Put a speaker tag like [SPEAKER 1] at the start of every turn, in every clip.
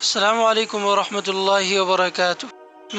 [SPEAKER 1] السلام علیکم ورحمت الله وبرکاته.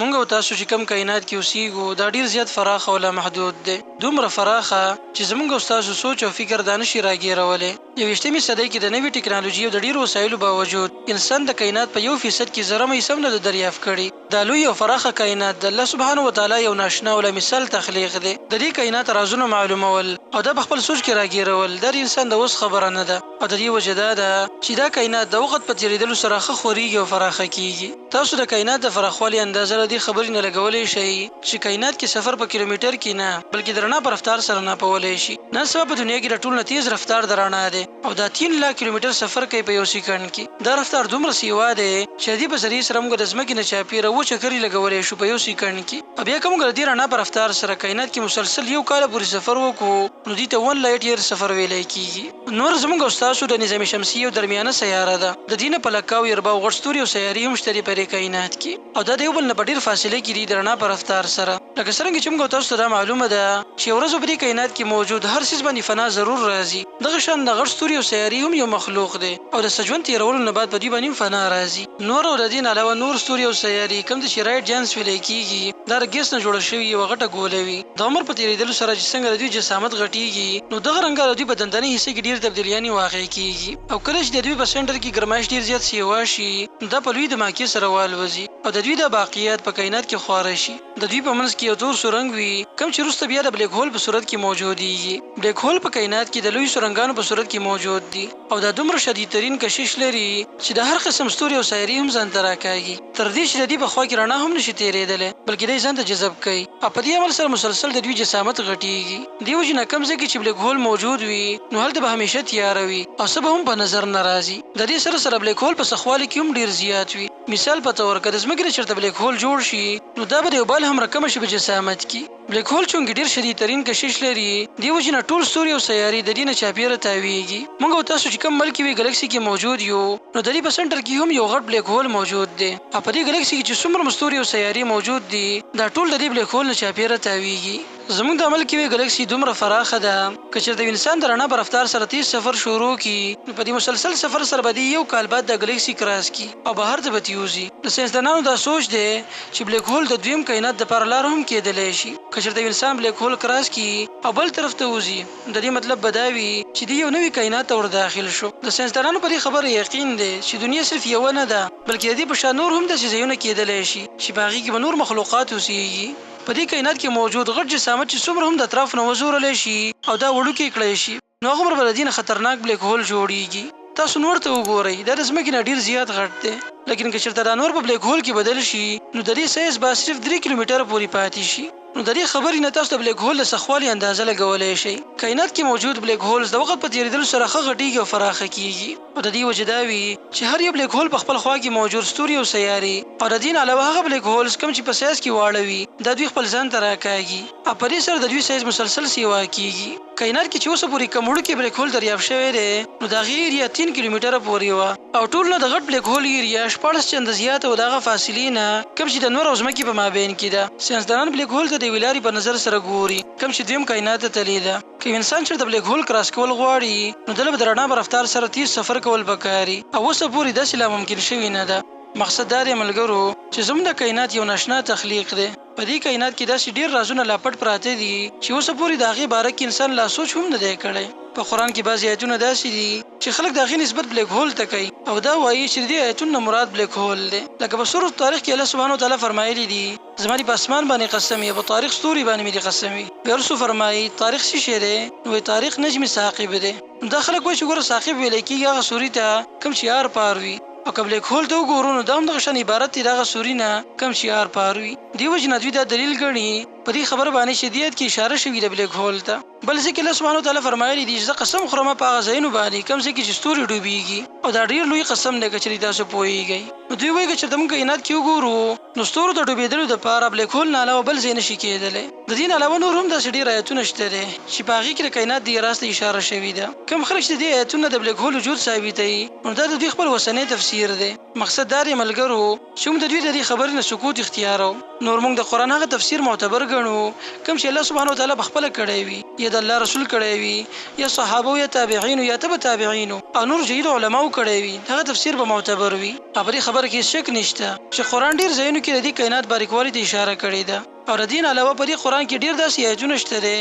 [SPEAKER 1] مونږ او تاسو چې کوم کائنات کې اوسیږو، دا ډیر زیات فراخه او لامحدود دی، دومره فراخه چې زمونږ او ستاسو سوچ او فکر دا نشي راګیرولی. 21مې صدۍ کې د نوې ټکنالوژي او د ډیرو وسایلو باوجود انسان د کائنات په 1% کې ذره مې هم نه ده دریافت کړې. دا لوی او فراخه کائنات د الله سبحانه وتعالی یو ناشنا او لامثال تخلیق دی. د دې کائنات رازونه معلومول او دا په خپل سوچ کې راګیرول، دا د انسان د وس خبره نه ده، او د دې وجه دا ده چې دا کائنات د وخت په تېرېدلو سره ښه خورېږي او فراخه کېږي. تاسو د کائنات د فراخوالي اندازه له دې خبرې نه لګولی شئ چې کائنات کې سفر په کیلومتر کې نه، بلکې د رڼا په رفتار سره ناپولی شي. نن سبا په دنیا کې د ټولو نه تیز رفتار د رڼا دی، او دا 3 لاک کیلومتر سفر کوي په یو سیکنډ کې. دا رفتار دومره سیوا دی چې د دې په ذریعې سره موږ د ځمکې نه چاپېره اووه چکرې لګولی شو په یو سیکنډ کې. او بیا که موږ د دې رڼا په رفتار سره کائنات کې مسلسل یو کال پورې سفر وکړو، نو دې ته 1 light year سفر ویلی کېږي. نور زموږ او ستاسو د نظام شمسي یو درمیانه سیاره ده. د دې نه په لکاو ارباو غټ ستوري او سیارې هم شته دي په دې کائنات کې، او دا د یو بل نه په ډېر فاصله کې دي د رڼا په رفتار سره. لکه څرنګه چې موږ او تاسو ته دا معلومه ده چې یو ورځ به په دې کائنات کې موجود هر څیز باندې فنا ضرور راځي، دغه شان د غټ ستوري او سیارې هم یو مخلوق دی، او د څه ژوند تېرولو نه بعد په دوی باندې هم فنا راځي. نور او د دې نه علاوه نور ستوري او سیارې، کوم چې red giants ویلی کېږي، دا د ګیس نه جوړه شوې یوه غټه ګوله وي. د عمر په تېرېدلو سره چې څنګه د دوی جسامت غټیږي، نو دغه رنګه د دوی په دندنۍ حصه کې ډېر تبدیلیانې واقع کېږي، او کله چې د دوی په سنټر کې ګرمایش ډېر زیات سیوا شي، نو دا په لوی دماکې سره والوځي او د دوی دا باقیات په کائنات کې خواره شي. د دوی په منځ کې یو تور سورنګ وي، کوم چې وروسته بیا د black hole په صورت کې موجودیږي. Black hole په کائنات کې د لوی سورنګانو په صورت کې موجود دي، او دا دومره شدید ترین کشش لري چې د هر قسم ستوري او سیارې هم ځان ته راکاږي، تر دې چې د دې په خوا کې رڼا هم نشي تېرېدلی، بلکې دی ځان ته جذب کوي، او په دې عمل سره مسلسل د دوی جسامت غټیږي. دې وجې نه کوم ځای کې چې black hole موجود وي، نو هلته به همیشه تیاره وي او څه به هم په نظر نه راځي. د دې سره سره black hole په سخوالي کې هم ډیر زیات وي. مثال په تور، که د ځمکې نه چېرته black hole جوړ شي، نو دا به د یو بال هم رقمه شي په جسامت کې. Black hole چونکې ډیر شدید ترین کشش لري، دې وجې نه ټول ستوري او سیارې د دې نه چاپېره تاویږي. موږ او تاسو چې کوم Milky Way galaxy کې موجود یو، نو د دې په سنټر کې هم یو غټ black hole موجود دی، او په دې ګلکسي کې چې څومره ستوري او سیارې موجود دي، دا ټول د دې black hole نه چاپېره تاویږي. زموږ د Milky Way galaxy دومره فراخه ده، که چېرته یو انسان د رڼا په رفتار سره تیز سفر شروع کړي، نو په دې مسلسل سفر سره به دی یو کال بعد د ګلکسي cross کړي او بهر ته به ترې ووځي. د ساینسدانانو دا سوچ دی چې black hole د دویم کائنات دپاره لار هم کېدلی شي. که چېرته یو انسان black hole cross کړي او بل طرف ته ووځي، د دې مطلب به دا وي چې دی یو نوي کائنات ته ور داخل شو. د ساینسدانانو په دې خبره یقین دی چې دنیا صرف یوه نه ده، بلکې د دې په شان نور هم داسې ځایونه کېدلی شي چې په هغې کې به نور مخلوقات اوسیږي. په دې کائنات کې موجود غټ جسامت چې څومره هم د اطرافو نه وزورلی شي او دا وړوکی کړی شي، نو هغومره به د دې نه خطرناک black hole جوړیږي. تاسو نور ته وګورئ، دا د ځمکې نه ډیر زیات غټ دی، لیکن که چېرته دا نور په black hole کې بدل شي، نو د دې سایز به صرف 3 کیلومتره پورې پاتې شي. نو د دې خبرې نه تاسو د black hole د سخوالي اندازه لګولی شئ. کائنات کې موجود black holes د وخت په تېرېدلو سره ښه غټیږي او فراخه کیږي، او د دې وجه دا وي چې هر یو black hole په خپل خوا کې موجود ستوري او سیارې، او د دې نه علاوه هغه black holes کوم چې په سایز کې واړه وي، دا دوی خپل ځان ته راکاږي، او په دې سره د دوی سایز مسلسل سیوا کیږي. کائنات کې چې اوسه پورې کوم وړوکی black hole دریافت شوی دی، نو د هغې area 3 کیلومتره پورې وه، او ټول نه د غټ black hole area 16 چنده زیاته وه د هغه فاصلې نه کوم چې د نور او ځمکې په مابین کې ده. ساینسدانان black hole ته د یوې لارې په نظر سره ګوري کوم چې دویم کائنات ته تللی ده. که یو انسان چېرته black hole cross کول غواړي، نو ده له به د رڼا په رفتار سره تیز سفر کول پکاري، او اوسه پورې داسې لا ممکن شوې نه ده. مقصد دا دی ملګرو چې زموږ د کائنات یو ناشنا تخلیق دی. په دې کائنات کې داسې ډېر رازونه لا پټ پراته دي چې اوسه پورې د هغې باره کې انسان لا سوچ هم نه دی کړی. په قرآن کې بعضې آیتونه داسې دي چې خلک د هغې نسبت black hole ته کوي، او دا وایي چې د دې آیتونو نه مراد black hole دی. لکه په سورة طارق کې الله سبحانه وتعالی فرمایلی دي: "زما دې په اسمان باندې قسم وي، په طارق ستوري باندې مې دې قسم وي." بیا وروسته فرمایي: "طارق څه شی دی؟" نو وایي: "طارق نجم ثاقب دی." نو دا خلک وایي چې ګوره، ثاقب ویلی کېږي هغه سوري ته کوم چې آر پار وي، او که black hole ته وګورو، نو دا هم دغه شان عبارت دی د هغه سوري نه کوم چې آر پار وي. دې وجې نه دوی دا دلیل ګڼي په دې خبره باندې چې دې آیت کې اشاره شوې ده black hole ته. بل ځای کې الله سبحانه وتعالی فرمایلی دي چې زه قسم خورم په هغه ځایونو باندې کوم ځای کې چې ستوري ډوبیږي، او دا ډیر لوی قسم دی که چېرې تاسو پوهیږئ. نو دوی وایي که چېرته موږ کائنات کې وګورو، نو ستورو ته ډوبېدلو دپاره black hole نه علاوه بل ځای نشي کېدلی. د دې نه علاوه نور هم داسې ډېر آیتونه شته دی چې په هغې کې د کائنات دې راز ته اشاره شوې ده. کوم خلک چې د دې آیتونو د black hole وجود ثابتوي، نو دا د دوی خپل اوسنی تفسیر دی. مقصد دا دی ملګرو چې موږ د دوی د دې خبرې نه سکوت اختیارو. نور موږ د قرآن هغه تفسیر معتبر ګڼو کوم چې الله سبحانه وتعالی په خپله کړی وي، یا د الله رسول کړی وي، یا صحابو یا تابعینو یا تبع تابعینو او نورو جیدو علماوو کړی وي، هغه تفسیر به معتبر وي. او په دې خبره کې هیڅ شک نشته چې قرآن ډیر ځایونو کې د دې کائنات باریکوالي ته اشاره کړې ده او د دې نه علاوه په دې قرآن کې ډیر داسې آیتونه شته دی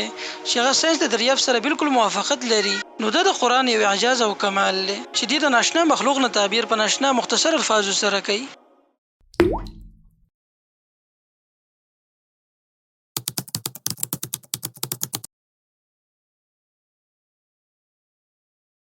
[SPEAKER 1] چې هغه ساینس د دریافت سره بالکل موافقت لري، نو دا د قرآن یو اعجاز او کمال دی چې دې د ناشنا مخلوق نه تعبیر په ناشنا مختصر الفاظو سره کوي.